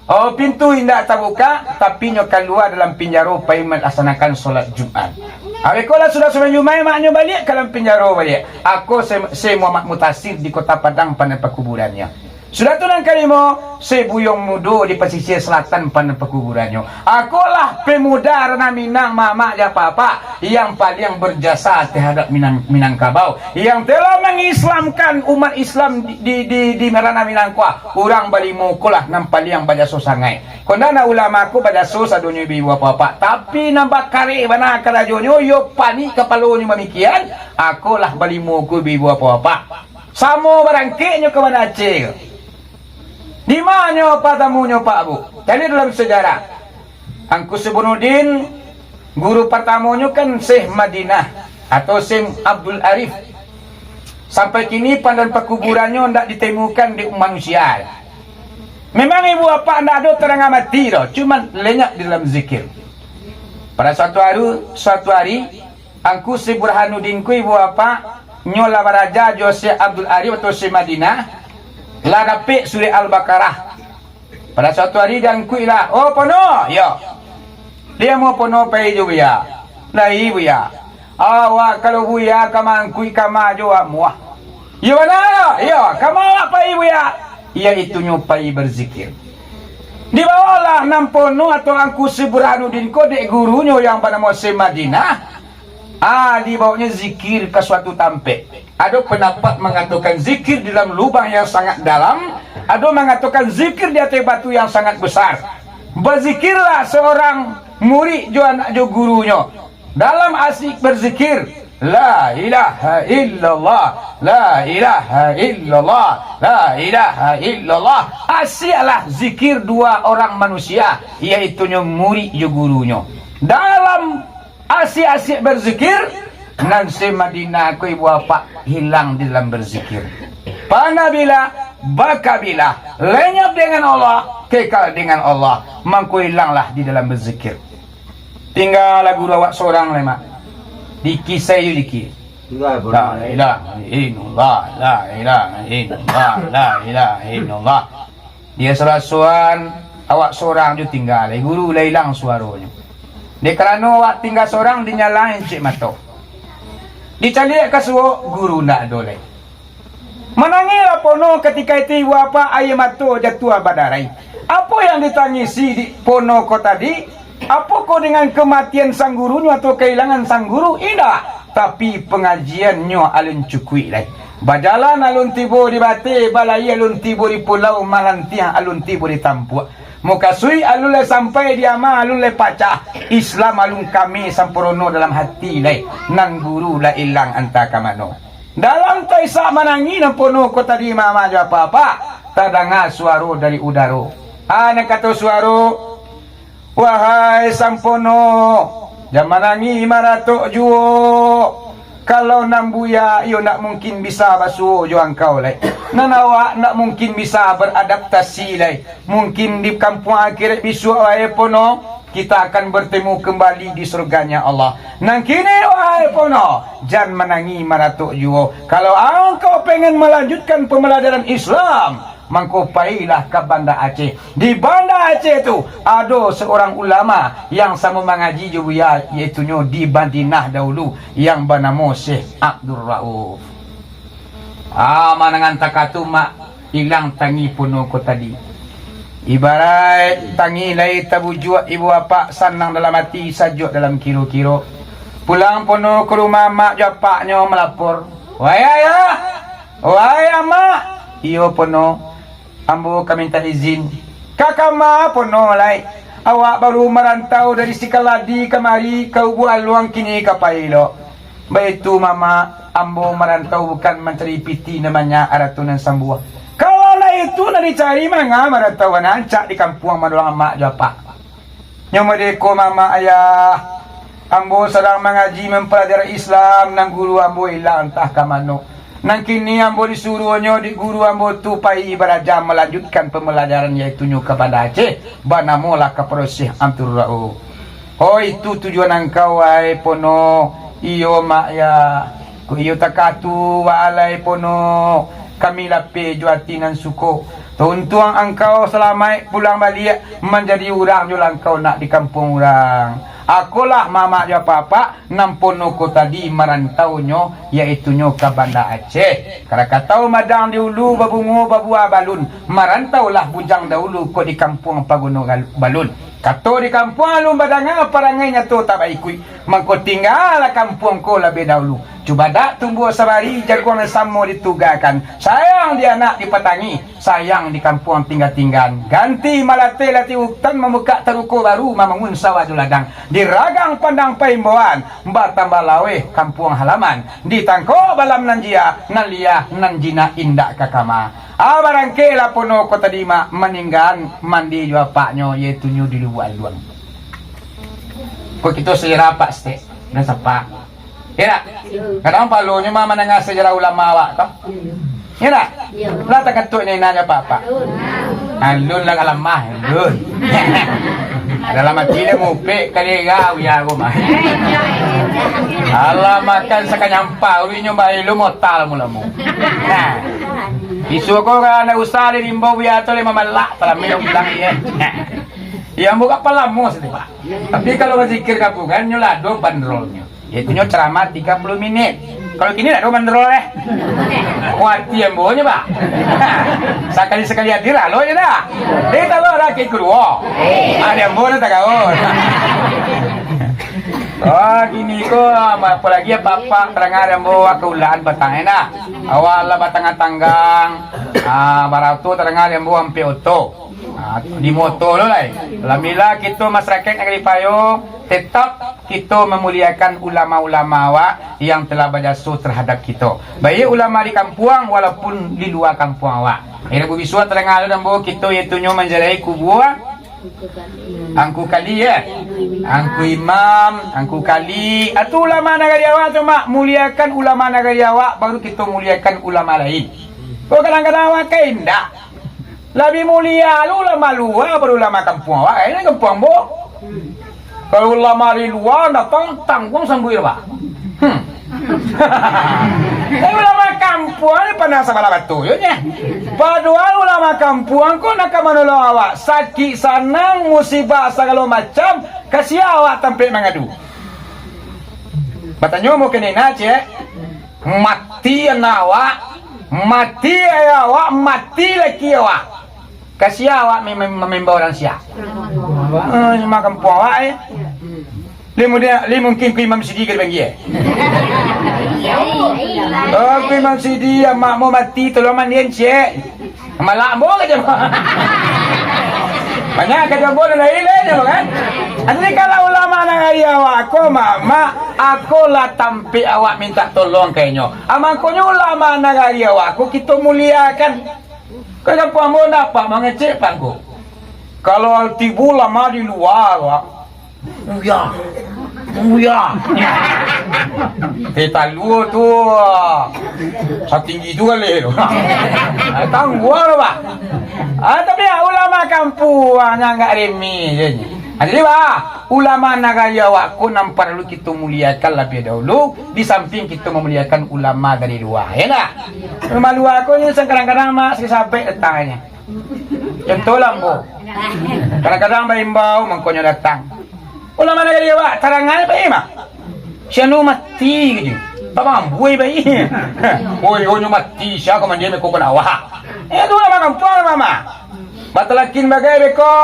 oh, pintu indak tabukak, tapi nyo kalua dalam pinjaro pai malaksanakan solat Jumaik. Aweh ko lah sudah sumbayang Jumaik, Mak, nyo baliak ka dalam pinjaro baliak. Ako Syekh, Syekh Muhammad Mutasir di Kota Padang, pandan pakuburannyo. Sudah tu nan kalimo, Syekh Buyuang Mudo di Pasisia Selatan, pandan pakuburannyo. Akolah pemuda Ranah Minang, ama-ama jo apak-apak, yang paliang berjasa terhadap Minang-, Minangkabau, yang telah mengislamkan umat Islam di, di, di, di Ranah Minang ko. Urang balimo ko lah nan paliang bajaso sangaik. Ko ndak, nan ulama ko bajaso sadonyo, ibu-ibu, bapak-bapak, tapi nan bakareh bana karajonyo, iyo panik kapalonyo mamikian, akolah balimo ko, ibu-ibu, bapak-bapak. Samo barangkeknyo ka Banda Aceh ko. Di ma nyo patamunyo, Pak, Bu? Caliak dalam sejarah. Angku Burhanuddin, guru partamonyo kan Syekh Madinah atau Syekh Abdul Arif. Sampai kini pandan pakuburannyo ndak ditemukan dek manusia. Memang ibu apak ndak ado tarang mati doh, cuman lenyap di dalam zikir. Pada suatu hari, suatu hari, Angku Syekh Burhanuddin ko, ibu apak, nyo lah baraja jo Syekh Abdul Arif atau Syekh Madinah, lah dapek surek Al-Baqarah. Pada suatu hari diangkuiklah, "Oh, pono!" "Iyo." "Di ma pono pai jo Buya?" "Lai, Buya." "Awak kalau Buya ka maangkuik kama jo amuah." Iyo bana, iyo, kama awak pai, Buya? Yaitunyo pai berzikir. Dibawolah nan pono atau Angku Syekh Burhanuddin ko dek gurunyo yang banamo Syekh Madinah. Ah, dibawonyo zikir ka suatu tampek. Ado pandapat mangatokan zikir di dalam lubang yang sangat dalam, ado mangatokan zikir di ateh batu yang sangat besar. Bazikirlah seorang murid jo anak jo gurunyo. Dalam asik berzikir, "La ilaha illallah, la ilaha illallah, la ilaha illallah." Asiklah zikir dua orang manusia, yaitunyo murid jo gurunyo. Dalam asik-asik berzikir, nan Syekh Madinah ko ibu apak hilang di dalam berzikir. Panabilah, bakabilah, lenyap dengan Allah, kekal dengan Allah, mangko hilanglah di dalam berzikir. Tinggalah guru awak sorang lai, Mak. Dikisai jo dikir. Tinggal pun La lai. ilaha illallah, la ilaha illallah, la ilaha illallah. Dia sarasoan, awak sorang jo tingga lai. Guru lah ilang suaronyo. Dek karano awak tingga sorang, dinyalang encik mato. Dicaliak ka suok, guru ndak ado lai. Manangislah pono katika itu ibu apak, aia mato jatuah badarai. Apo yang ditangisi di pono ko tadi? Apokoh dengan kamatian sang gurunyo atau kailangan sang guru? Indak. Tapi pangajiannyo alun cukuik lai. Bajalan alun tibo di bateh, balayia alun tibo di pulau, malantiang alun tibo di tampuak. Mukasuik alun lai sampai di ama, alun lai pacah. Islam alun kami sampurno dalam hati lai. Nan guru lah ilang antah ka mano. Dalam taisak manangih nan pono ko tadi, mamak jo apak-apak, tadanga suaro dari udaro. Ah, nan kato suaro, "Wahai Sampono, jan manangih maratok juo. Kalau nan buya, iyo ndak mungkin bisa basuo jo angkau lai. Nan awak ndak mungkin bisa beradaptasi lai. Mungkin di kampuang akhirat bisuak, wahai Pono, kita akan bertemu kembali di surganya Allah. Nan kini, wahai Pono, jan manangih maratok juo. Kalau angkau pengen melanjutkan pembelajaran Islam, mangko pailah ka Banda Aceh. Di Banda Aceh tu, ado seorang ulama yang samo mangaji jo buya, yaitunyo di Madinah dahulu, yang banamo Syekh Abdul Rauf." Ah, manangan takatu, mak, ilang tangih pono ko tadi. Ibaraik tangih lai tabujuak ibu apak, sanang dalam ati, sajuak dalam kiro-kiro. Pulang pono ka rumah mak jo apaknyo malapor, "Wahai ayah, wahai amak, iyo pono, ambo ka mintak izin." "Ka kama pono lai? Awak baru marantau dari Sikaladi kamari ka Ubuak Aluang, kini ka pai lo?" "Baitu, mamak, ambo marantau bukan mancari piti nan banyak, arato nan sambuah." "Kalau ndak itu nan dicari, manga marantau nan rancak di kampuang manolong amak jo apak?" "Nyo mode ko, mamak ayah, ambo sadang mangaji mampalajari Islam, nan guru ambo ilang antah ka mano. Nan kini ambo disuruahnyo dek guru ambo tu pai baraja malanjutkan pambalajaran, yaitunyo ka Banda Aceh, banamolah kapado Syekh Abdul Rauf." "Oh, itu tujuan angkau, wahai pono?" "Iyo, mak, yah." "Kok iyo takatu, wahai pono, kami lapeh jo ati nan suko. Tauntuang angkau salamaik pulang baliak manjadi urang jo langkau nak di kampuang urang. Akolah, mamak jo apak-apak, nan pono ko tadi marantaunyo, yaitunyo ka Banda Aceh. Karakatau madang di ulu, babungo babuah balun. Marantaulah bujang dahulu ko di kampuang pagono gal-, balun. Kato di kampuang alun badanga, parangai nyato tak baikuik. Mangko tinggalah kampuang ko labiah dahulu. Cubadak tumbuah sabari, jaguang nan samo ditugakan. Sayang di anak dipatangi, sayang di kampuang tingga-tinggaan. Ganti malateh latih utan, mambukak taruko baru, mambangun sawah jo ladang. Di ragang pandang paimbauan, batambah laweh kampuang halaman. Ditangkok balam nan jia, nan liah, nan jinak indak ka kama. Ah, barangkeklah pono ko tadi, mak, maninggaan mandi jo apaknyo, yaitunyo di Lubuak Aluang. Ko kito sejarah apak saketek, nan sapa. Iyo ndak? Kadang palonyo mah mandanga sejarah ulama awak ko. Iyo ndak? Lah takatuik nyo indak jo apak-apak. Alun lah ka lamah, alun. Dalam ati dia mupek kali ga, uya ko mah. Alah, makan sakanyampa, urinyo bae lu motal mulamu. Nah. Isu ko kan ndak usah di rimbo, buya tu lima malak, palameh pulang ye. Yang buka palamo sih, Pak. Tapi kalau bazikir gabungan, nyo lah ado bandrolnyo. Yaitunyo ceramah tiga puluh minit. Kalau kini ndak ado bandrol, eh. Kuati ambo nyo, bah. Sakali-sakali hadir, alo je dah. Dia tahu lah, kek kedua. Ada ambo dah tagaun. Oh, kini ko, apalagi apa-apa, tarangah ambo ka ulaan batang, eh, nah. Awak lah batangah tanggang. Ah, barato tarangah ambo ampek oto. Ah, di moto lo lai. Alhamdulillah, kito masyarakat Nagari Payo tetap kito mamuliakan ulama-ulama awak yang telah bajaso terhadap kito. Baik ulama di kampuang walaupun di lua kampuang awak. Ira bisuak tarangah lo ambo kito, yaitu nyo manziarahi kubua Angku Kali, ya. Angku Imam, Angku Kali. Atu ulama nagari awak tu, Mak, muliakan ulama nagari awak, baru kito muliakan ulama lain. Kok kadang-kadang awak kan indak. Labiah mulia lu ulama lua, baru ulama kampuang awak, ini kampuang ambo. Kalau ulama di lua datang, tangguang sambuik, Pak. Hmm. Tapi ulama kampuang ni pandang sabalah batu, yo, nyo. Padohal ulama kampuang ko nak ka manolong awak, sakik sanang, musibah sagalo macam, ka sia awak tampek mangadu. Batanyo mungkin ina, cek. Mati anak awak, mati ayah awak, mati laki awak. Ka sia awak mem-, mem-, mamimbau urang sia? Eh, cuma kampuang awak, eh. Li muda, li mungkin ku Imam Sidi ka dipanggia, eh. Oh, ku Imam Sidi, amak mau mati, tolong mandian, cek. Malak ambo ka jawab. Banyak ka jawab ambo nan lain, eh, jawab kan? Jadi kalau ulama nagari awak ko, mak, mak, ako lah tampek awak minta tolong ka inyo. Ah, mangkonyo ulama nagari awak ko kito muliakan. Ka kampuang ambo ndak apak mangecek pangko. Kalau tibo ulama di lua, Pak. Buya. Buya. Teh talua tu, ah, satinggi tu kali tu. Ah, tangguang tu, Pak. Ah, tapi, ah, ulama kampuang nyo agak remeh je. Ah, jadi, Pak, ulama nagari awak ko nan paralu kito muliakan labiah dahulu, di samping kito mamuliakan ulama dari lua, ya ndak? Ulama lua ko ni kadang-kadang, Mak, sakik sabek datang aja. Contoh lah, ambo. Kadang-kadang baimbau, mangkonyo datang. Ulama nagari awak, tarangai, Pak Imam. Si anu mati, gitu. Pak Mambu, eh, Pak Imam. Oi, oi, nyo mati, sia ka mandian beko ka awak? Eh, tu ulama kampuang, Mama. Batalakin bagai beko.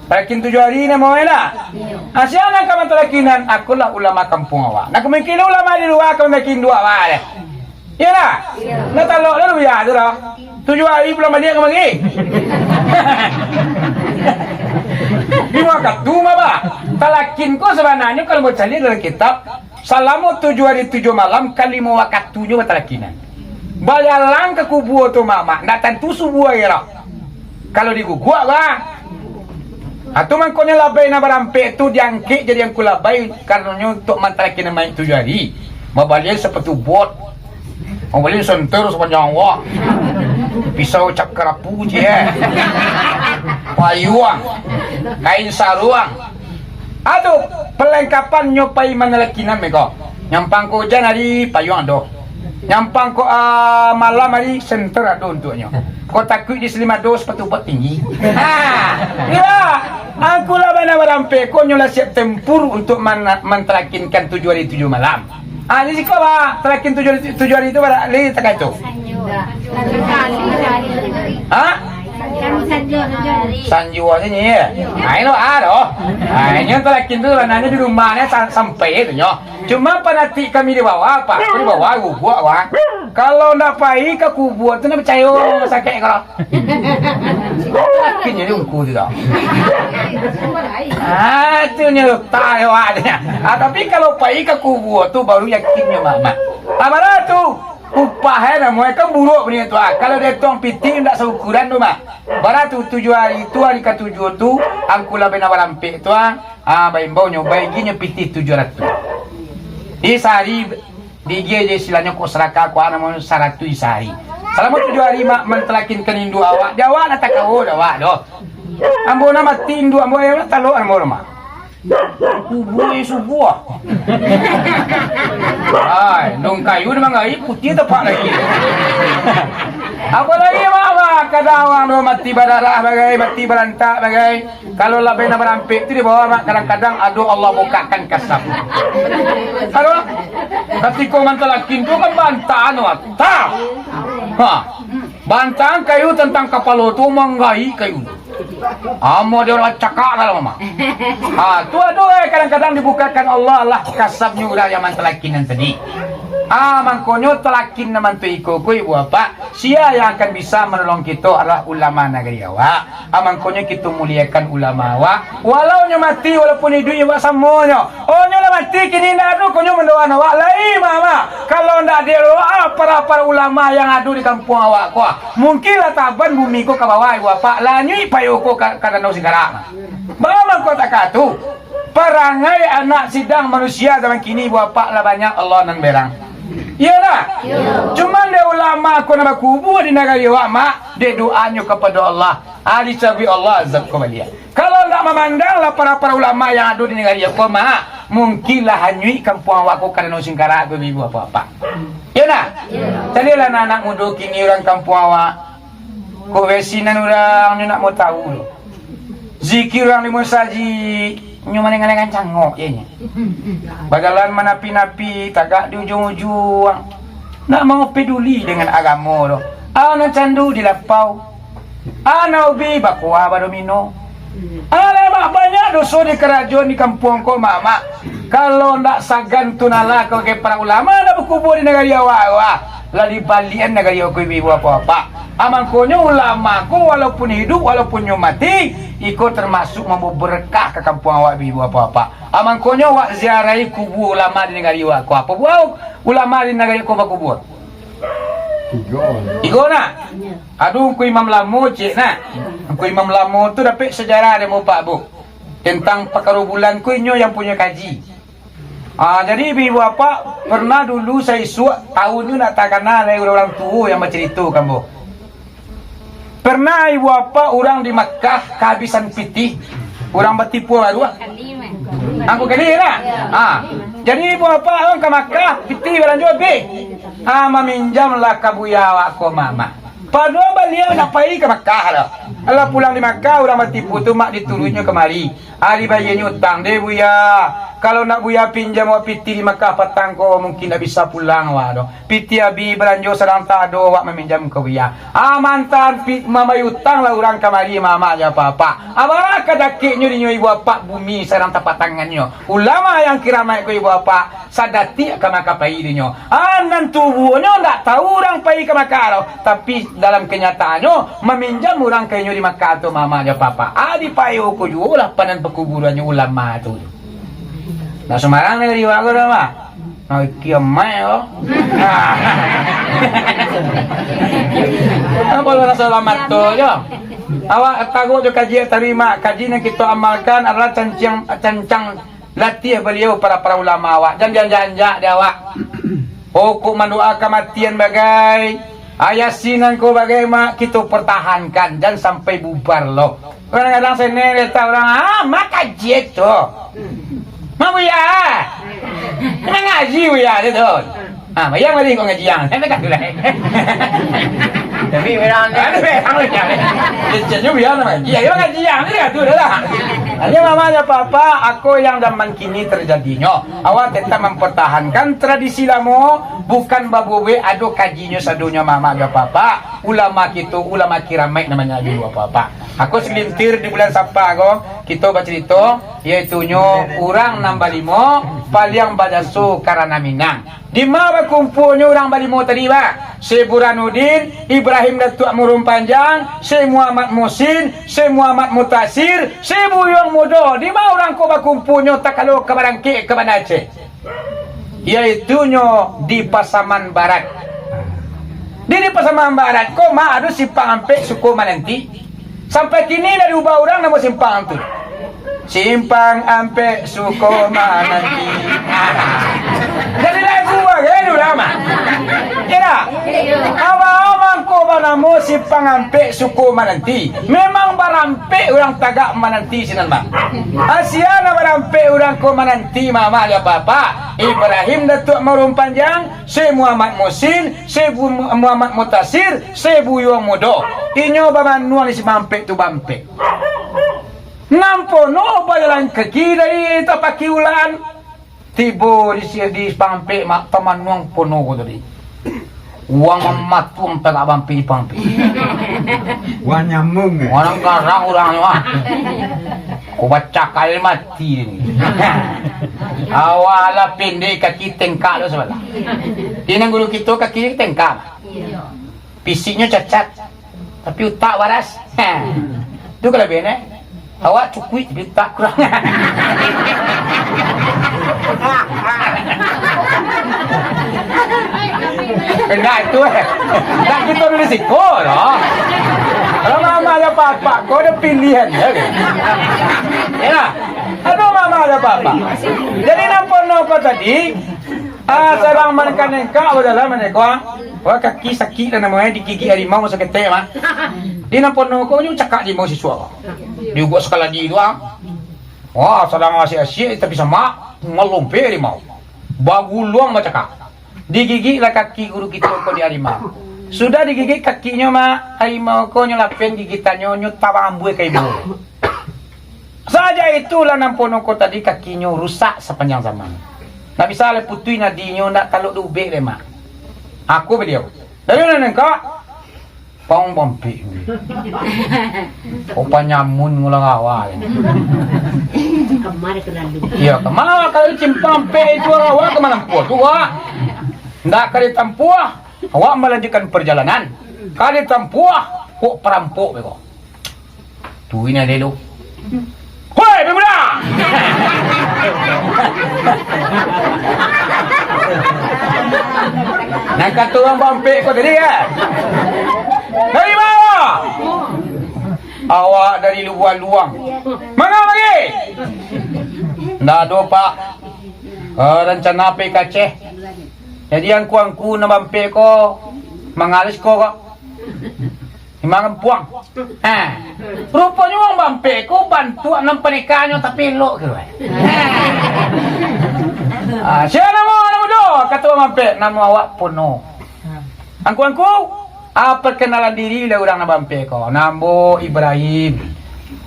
Talakin tujuah ari namo, eh, lah. Ah, sia nan ka matalakinan, ako lah ulama kampuang awak. Nah, kamungkinan ulama di lua ka matalakin duo awak deh. Iyolah. Iyo. Nah, talok lalu biak tu dah. Tujuah ari pulang baliak kamari. Di wakatu mah, bah. Talakin ko sabananyo kalau bacaliak dalam kitab, salamo tujuah ari tujuah malam, ka limo wakatunyo batalakinan. Bajalang ka kubua tu, Mak, Mak, ndak tantu subuah ari dah. Kalau diguguak, bah. Atu mangkonyo labai nan barampek tu diangkek jadi angku labai, karanonyo untuak mantalakinan mayik tujuah ari. Mambalian sapatu bot, mambalian senter sapanjang awak, pisau cap karapu, ciek, payuang, kain saruang. Atu, palengkapannyo pai manalakinan meko. Nyampang ko ujan ari, payuang ado. Nyampang ko, ah, malam ari, senter ado untuaknyo. Ko takuik di silim ado, sapatu bot tinggi. Ha, iyo. Angku labai nan barampek ko nyo lah siap tempur untuak man-, mantalakinkan tujuah ari tujuah malam. Ah, di siko, bah, talakin tujuah ari, tujuah ari tu, bah, lai takah tu. Ha? Sanjua sajo, yo. Ah, ino, ah, doh. Ah, inyo talakin tu sabananyo di rumah ni sa-, sampai tu nyo. Cuma panatik kami di bawah, Pak, di bawah guguak, wah. Kalau ndak pai ka kubua tu, ndak picayo sakik ko. Yakin jadi ungku tu dah. Ah, tu nyo tayo awak tu. Ah, tapi kalau pai ka kubua tu, baru yakinnyo, Mak, Mak. Ah, bana tu? Upah, eh, namonyo kan buruak bunyi tu, ah. Kalau diatuang pitih ndak saukuran tu, Mak. Bara tu, tujuah ari tu, ari katujuah tu, angku labai nan barampek tu, ah, ah, baimbau nyo, baigihnyo pitih tujuah ratuih. Di sahari, diigiah je istilahnyo kok sadakah, kok, ah, namonyo saratuih sahari. Salamo tujuah ari, Mak, mantalakinkan induak awak, di awak lah takawo, di awak doh. Ambo nan mati, induak ambo, ayam lah talok, ambo lah, Mak. Kubua subuah. Ai, daun kayu dia manggahi, putiah tapak lagi. Apa lagi, Mak, Mak? Kadang urang tu mati badarah bagai, mati barantak bagai. Kalau lah bana barampek tu di bawah, Mak, kadang-kadang ado Allah bukakan kasab. Aduh, katiko mantalakin tu kan bantahan, Mak. Tah. Ha. Bantahan kayu tantang kapalo tu manggaik kayu. Amo dia urang cakak lah, Mak. Ha, tu ado, eh, kadang-kadang dibukakan Allah lah kasabnyo urang yang mantalakin nan tadi. Ah, mangkonyo talakin nan bantuak iko ko, Ibu Bapak. Sia yang akan bisa manolong kito adalah ulama nagari awak. Ah, mangkonyo kito muliakan ulama awak. Walau nyo mati, walaupun iduik, awak samonyo. Oh, nyo lah mati, kini indak ado, ko nyo mandoakan awak. Lai, Mama. Kalau ndak ado doa para-para ulama yang ado di kampuang awak ko, mungkin lah taban bumi ko ka bawah, Ibu Bapak. Lah anyuik payo ko ka, ka Danau Singkarak. Baa mangko takah tu? Parangai anak sidang manusia zaman kini, Ibu Bapak, lah banyak Allah nan berang. Iyolah. Iyo. Cuman dek ulama ko nan bakubua di nagari awak, Mak, dek doanyo kapado Allah, ah, dicabuik Allah azab ko baliak. Kalau ndak mamandang lah para-para ulama yang ado di nagari ko, Mak, mungkin lah hanyuik kampuang awak ko ka Danau Singkarak ko, Ibu Bapak. Iyo nah? Iyo. Caliaklah anak-anak mudo kini urang kampuang awak. Kok basinan urang nyo nak mau tahu tu. Zikir urang di musajik, nyo malengan-lengan cangok je nyo. Bajalan manapi-napi, tagak di ujuang-ujuang. Ndak mau peduli dengan agamo doh. A nan candu di lapau. A nan ubi bakuah badomino. Alamak, banyak doso dikarajoan di kampuang ko, Mak, Mak. Kalau ndak sagan tu nalah ka bagai para ulama, ndak bakubua di nagari awak, wah. Lah dibaliakan nagari awak ko, ibu-ibu, bapak-bapak. Ah, mangkonyo ulama ko walaupun hiduik, walaupun nyo mati, iko tamasuk mambawa barakah ka kampuang awak, ibu-ibu, bapak-bapak. Ah, mangkonyo awak ziarahi kubua ulama di nagari awak ko. Apo buah ulama di nagari ko bakubua? Tigo. Tigo nah. Ado Ungku Imam Lamo, cek nah. Ungku Imam Lamo tu dapek sejarah dari bapak bu. Tentang pakaro bulan ko inyo yang punyo kaji. Ah, jadi ibu-ibu bapak, pernah dulu saisuak, tahun tu ndak takana lai urang-urang tuo yang bacarito ka ambo. Pernah ibu bapak urang di Makkah kahabisan pitih, urang batipu baruak. Angku kali lah. Ha. Jadi ibu bapak urang ka Makkah, pitih balanjo abih. Ha, maminjamlah ka buya awak ko, Mamak. Padohal baliau ndak pai ka Makkah doh. Alah pulang di Makkah, urang batipu tu, Mak, dituruinnyo kamari. Ari bayia nyo utang, deh, Buya. Kalau ndak Buya pinjam awak pitih di Makkah patang ko, mungkin ndak bisa pulang awak doh. Pitih abih balanjo, sadang tak ado awak maminjam ka Buya. Ah, mantan pi-, mambayia utang lah urang kamari, Mamak jo Apak-apak. Ah, baa kadakeknyo dinyo ibu bapak bumi sadang tapak tangannyo. Ulama yang kiramaik ko ibu bapak, sadatiak ka Makkah pai dinyo. Ah, nan tubuahnyo ndak tahu urang pai ka Makkah doh. Tapi dalam kenyataannyo, maminjam urang ka inyo di Makkah tu, Mamak jo Apak-apak. Ah, di Payo ko juo lah panan pakuburannyo ulama tu. Ndak sumbarang nagari awak ko doh, Mak. Nah, kiamat ko. Nah. Apa lo raso lamato jo? Awak taruih jo kaji tadi, Mak. Kaji nan kito amalkan adalah cancang, cancang latiah baliau para-para ulama awak. Jan dianjak-anjak dek awak. Oh, kok mandoa kamatian bagai. Ayah sinan ko bagai, Mak, kito pertahankan. Jan sampai bubar lo. Kadang-kadang seneng letak urang, "Ah, Mak kaji tu. Mak Buya. Mak ngaji Buya tu." Ah, bayang balik kau ngaji yang. Tapi urang ni. Ada bayang Buya. Kecilnya Buya nama. Iya, dia ngaji yang. Dia tu dah lah. Hanya Mamak jo Apak-apak, ako yang zaman kini terjadinyo. Awak tetap mempertahankan tradisi lamo, bukan babuek ado kajinyo sadonyo, Mamak jo Apak-apak. Ulama kito, ulama kiramaik namanya dulu, Apak-apak. Ako segelintir di bulan Sapa ko, kito bacarito, yaitunyo urang nan balimo paliang bajaso karano Minang. Di ma bakumpuanyo urang balimo tadi, bah? Syekh Burhanuddin, Ibrahim Datuak Murung Panjang, Syekh Muhammad Muhsin, Syekh Muhammad Mutasir, Syekh Buyuang Mudo. Di ma urang ko bakumpuanyo takalo ka barangkek ka Banda Aceh? Yaitunyo di Pasaman Barat. Di, di Pasaman Barat ko, Mak, ado simpang ampek suko mananti. Sampai kini lah diubah urang namo simpang tu. Simpang Ampek Suko Mananti. Jadi lagu bagai tu lah. Iyo. Awa-awa mangko banamo si pangampek suko mananti. Memang barampek urang tagak mananti sinan, Bang. Asia nan barampek urang ko mananti, Mamak jo Bapak. Ibrahim Datuak Maruang Panjang, Syekh Muhammad Musin, Syekh Bu-, Muhammad Mutasir, Syekh Buyuang Mudo. Inyo bamanuang di si pampek tu bampek. Nan pono bajalan kaki dari Tapaki Ulaan. Tibo di si-, di pampek, Mak, tamanuang pono ko tadi. Uang mamatuang tagak bampek di pampek. Uang nyamung, eh? Urang garang urangnyo, ah. Ko bacakal mati ni. Awak lah pendek kaki tengkak lo sabalah. Di nan guru kito kaki tengkak. Fisiknyo cacat, tapi utak waras. Ha. Tu kalabiahan, eh. Awak cukuik, tapi utak kurang. Indak itu, eh. Indak kito dulu siko, doh. Kalau mama jo papa, ko ado pilihan, yo. Yo. Aduh, mama jo papa. Jadi, nan pono ko tadi, ah, sadang manengkak-nengkak bajalan, manengkak. Wah, kaki sakik lah namonyo, digigik harimau saketek, mah. Di nan pono ko nyo cakak harimau sisuak. Diuguak sakaladi tu, ah. Wah, sadang asiak-asiak, tapi samak, malompek harimau. Baguluang bacakak. Digigik lah kaki guru kito ko di harimau. Sudah digigik kakinyo, mah, harimau ko nyo lapen gigitannyo, nyo tabang ambuih ka ibo. Sajak itulah nan pono ko tadi kakinyo rusak sapanjang zaman. Ndak bisa lai putuih nadinyo, ndak talok diubek lai, Mak. Aku baliau. Dari nan engkau? Pang bampik. Kau panyamun ngulang awal. Kemari ke lalu. Iya, kemana kalau cimpang pek itu awak kemana pun tu, Wak? Ndak ka ditampuah. Awak melanjutkan perjalanan. Ka ditampuah, kok perampok beko. Tu ini ada lu. Hoi, pemuda! Nan kato urang bampek ko tadi, kan? Dari mana? Awak dari Lubuak Luang. Manga mari? Ndak ado, Pak. Eh, rencana pai ka Aceh. Jadi, angku-angku nan bampek ko, mangalih ko, kok. Imang kampuang. Ha. Ruponyo urang bampek ko bantuak nan panikahnyo, tapi elok kiro, eh. Ha. Ah, sia namo, namo do? Kato urang bampek, namo awak Pono. Angku-angku, ah, perkenalan diri lah urang nan bampek ko. Namo Ibrahim.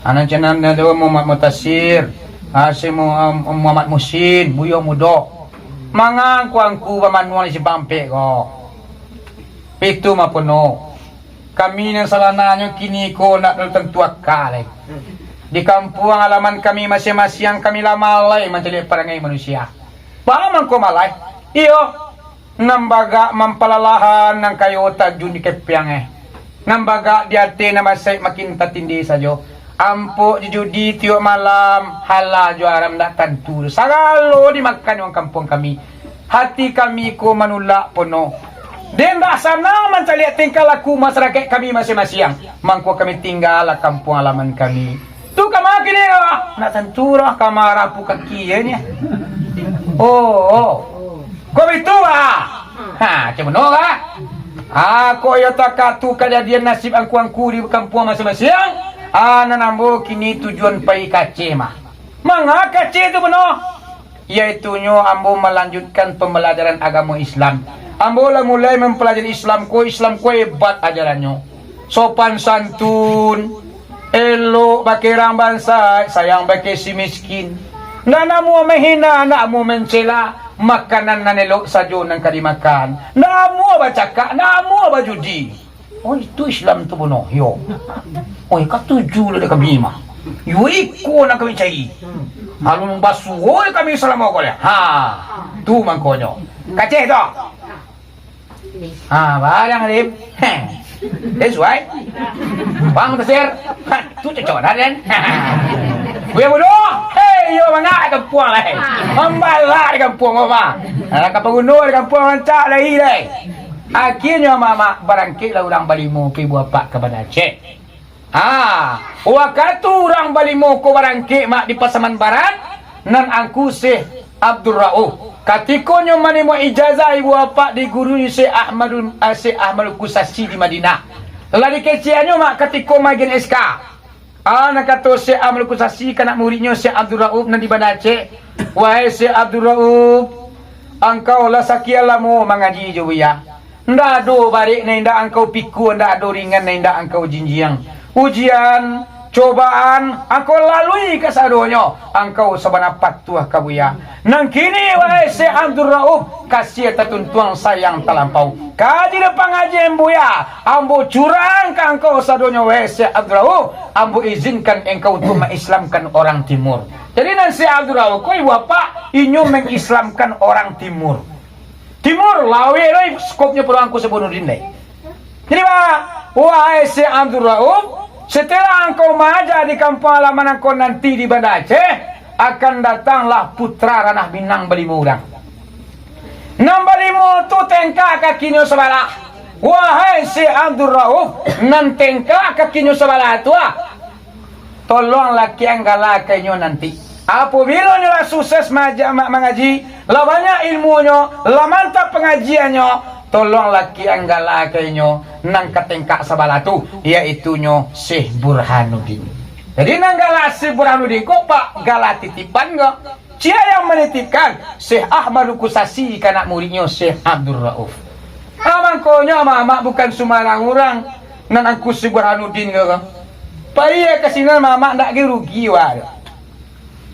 Anak channel namo Muhammad Mutasir. Ah, si Mu-, Muhammad Musin, Buyo Mudo. Manga angku-angku bamanuang di si bampek ko. Itu mah Pono. Kami nan sabananyo kini ko ndak tantu aka lai. Di kampuang halaman kami masiang-masiang kami lah malai mancaliak parangai manusia. Baa mangko malai? Iyo, nan bagak mampalalahan nan kayo tajun di kepiang, eh. Nan bagak di ateh nan basaik makin tatindih sajo. Ampok jo judi tiok malam, halal jo haram ndak tantu. Sagalo dimakan urang kampuang kami. Hati kami ko manulak Pono. Den ndak sanang mancaliak tingkah laku masarakaik kami masiang-masiang. Mangko kami tinggalah kampuang halaman kami. Tu kama kini lah. Ndak tantu lah kama rapu kaki ye ni. Oh, oh. Ko bitu, ah. Ha, cam mano, ah? Ah, ko iyo takah tu kajadian nasib angku-angku di kampuang masiang-masiang. Ah, nan ambo kini tujuan pai ka Aceh mah. Manga ka Aceh tu, Pono? Yaitunyo ambo malanjutkan pambalajaran agamo Islam. Ambo lah mulai mampalajari Islam ko, Islam ko hebat ajarannyo. Sopan santun, elok bakeh urang bansaik, sayang bakeh si miskin. Ndak namuah mahina, ndak namuah mancela, makanan nan elok sajo nan ka dimakan. Ndak namuah bacakak, ndak namuah bajudi. Oh, itu Islam tu bunoh, yo. Oh, katuju lah dek kami mah. Yo, iko nak kami cari. Alun basuo dek kami salamo ko lah. Ha, tu mangkonyo. Ka Aceh tu. Ha, barang Alim. Heh. Eh, suai. Bang Tasir. Ha, tu cocok dah, Den. Buya bodoh. Hei, yo mangak di kampuang lai. Mambalak di kampuang, apa? Alah, ka paguno di kampuang rancak lai, lai. Akhirnyo, amak-amak, barangkeklah urang balimo pai buah apak ka Banda Aceh. Ha, wakatu urang balimo ko barangkek, Mak, di Pasaman Barat, nan angku Syekh Abdul Rauf, Katiko nyo manarimo ijazah ibu bapak di gurunyo Syekh Ahmadul, eh, Syekh Ahmadul Kusasi di Madinah, lah dikeceannyo mak katiko maagiahan S K. Ah, nan kato Syekh Ahmadul Kusasi ka anak muridnyo Syekh Abdul Rauf nan di Banda Aceh, "Wahai Syekh Abdul Rauf, angkau lah sakian lamo mangaji jo Buya. Ndak ado barek nan indak angkau pikua, ndak ado ringan nan indak angkau jinjiang. Ujian, cobaan, angkau lalui kasadonyo, angkau sabana patuah ka Buya. Nan kini, wahai Syekh Abdul Rauf, kasiah tatuntuang sayang talampau. Kaji di pangajian Buya, ambo curang ka angkau sadonyo, wahai Syekh Abdul Rauf, ambo izinkan engkau untuk maislamkan orang Timur." Jadi nan Syekh Abdul Rauf ko, ibu bapak, inyo mengislamkan orang Timur. Timur, laweh doh skopnyo pado Angku Syekh Burhanuddin deh. Jadi, ba, wahai Syekh Abdul Rauf, setelah angkau maaja di kampuang halaman angkau nanti di Banda Aceh, akan datanglah putra ranah Minang balimo urang. Nan balimo tu tengkak kakinyo sabalah. Wahai Syekh Abdul Rauf, nan tengkak kakinyo sabalah tu, ah, tolonglah kian galakan inyo nanti. Apabilo inyo lah sukses maja-, ma-, mangaji, lah banyak ilmunyo, lah mantap pangajiannyo, tolonglah kian galakan inyo nan ka tengkak sabalah tu, yaitunyo Syekh Burhanuddin. Jadi, nan galak Syekh Burhanuddin ko, Pak, galak titipan ko. Sia yang manitipkan? Syekh Ahmad Kusasi ka anak muridnyo Syekh Abdul Rauf. Ah, mangkonyo Mamak bukan sumbarang urang, nan Angku Syekh Burhanuddin ko. Pai ka sinan Mamak ndak ge rugi wak.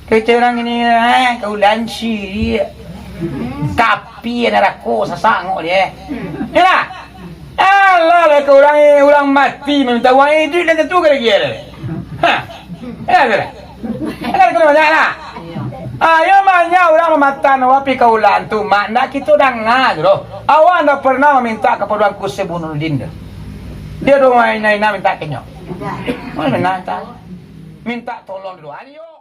Kecek urang ini, eh, kaulan siriak. Kapi narako sasak ngok dia. Yalah. Alah, lah ka urang, urang mati mamintak uang, eh, duit lah tantu ka lagi, eh. Ha. Ya, tu lah. Kan kena banyak lah. Ayo banyak urang mamatan, wapi kaulan tu, Mak, ndak kito danga tu doh. Awak ndak pernah mamintak kapado Angku Syekh Burhanuddin tu. Dia doh main-main mintak kenyo. Mana mintak? Mintak tolong dulu. Ayo.